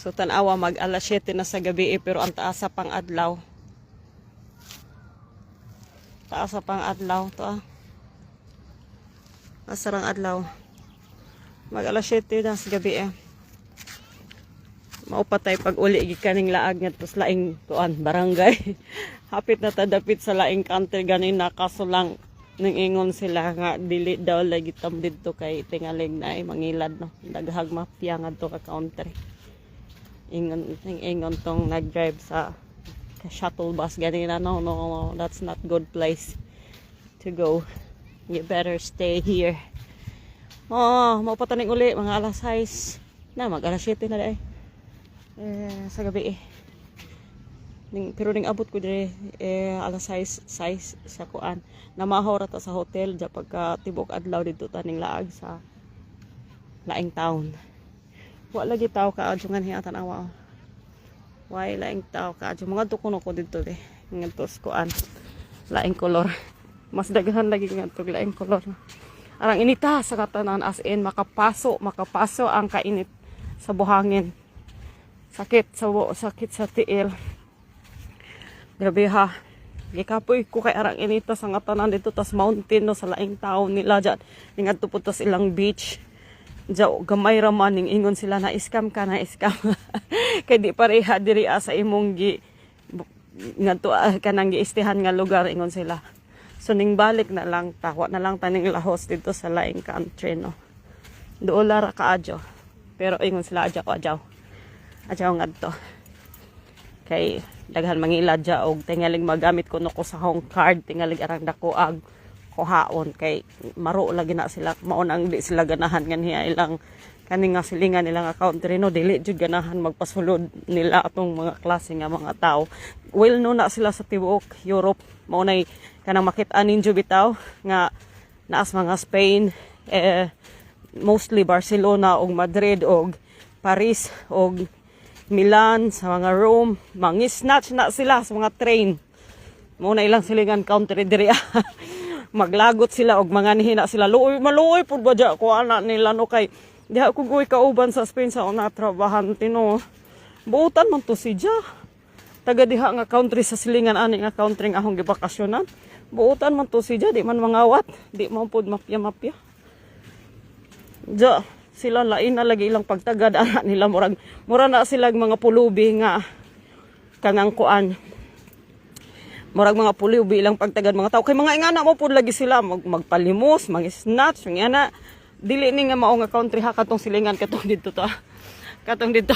So tanawa, mag alas 7 na sa gabi eh, pero ang taas sa pang adlaw. Taas sa pang adlaw to ah. Asarang adlaw. Mag alas 7 na sa gabi eh. Maupatay pag uli gikan ning laag ngadto sa laing kuan barangay. Hapit na ta dapit sa laing country ganina, kaso lang ning ingon sila nga dili daw lagi tam didto kay tingalig na ay mangilad no. Daghag mafia ngadto ka country. Ingon ning ingon tong nag-drive sa shuttle bus ganina, No, that's not good place to go. You better stay here." Oh, mao pa ning uli mga alas 6 na, mag alas 7 na diay. Eh, sa gabi eh. Pero ning abot ko dire eh, alas 6, 6 sa kuan. Namahaw ra ta sa hotel ja pagka tibok adlaw didto ta ning laag sa laing town. Wa lagi tao kaadyo nganhi, tan-awa. Oh. Way laing tao kaadyo. Mga kuno ko didto de. Ngadto sa kuan. Laing kolor. Mas daghan lagi ngadto laing kolor. Arang inita sa katanan, as in makapaso, makapaso ang kainit sa buhangin. Sakit sa tiil. Grabe ha. Gikapoy ko kay arang inita sa nga tanan dito, tas mountain no sa laing town nila dyan. Ngadto po tas ilang beach. Diya, gamay ra man ning ingon sila na scam ka na scam. Kay di pareha diri ah, sa imong gi ngadto ah, kanang giistihan nga lugar, ingon sila. So ning balik na lang ta, wa na lang taning lahos dito sa laing country no. Duola ra kaadyo. Pero ingon sila, adyaw adyaw. Adyaw ngadto. Kay daghan mangilad dya og tingaling magamit kuno ko sa home card, tingaling arang dako ag kuhaon kay maro lagi na sila. Mao nang di sila ganahan nganhi ilang kani nga silingan nila nga country no, dili jud ganahan magpasulod nila atong mga klase nga mga tao. Well no na sila sa tibuok Europe. Mao nay kanang makit-an ninyo bitaw nga naas mga Spain eh, mostly Barcelona og Madrid og Paris og Milan, sa mga Rome, mangi-snatch na sila sa mga train. Mao na ilang silingan country diri. Maglagot sila og mga nihina sila. Luoy, maluoy pud ba dya ko ana nila no, kay diha ko guy kauban sa Spain sa una trabahante no. Buutan man to si Ja. Taga diha nga country sa silingan ani nga country nga akong gibakasyonan. Buutan man to si Ja, di man mangawat, di man pud mafia-mafia. Ja, sila lain na lagi ilang pagtagad ana nila, murag mura na sila mga pulubi nga kanang kuan. Murag mga pulubi ilang pagtagad mga tao kay mga ingana mo pud lagi sila magpalimos, mag-snatch, mga ana. Dili ni nga mao nga country ha, katong silingan, katong didto ta. Katong didto.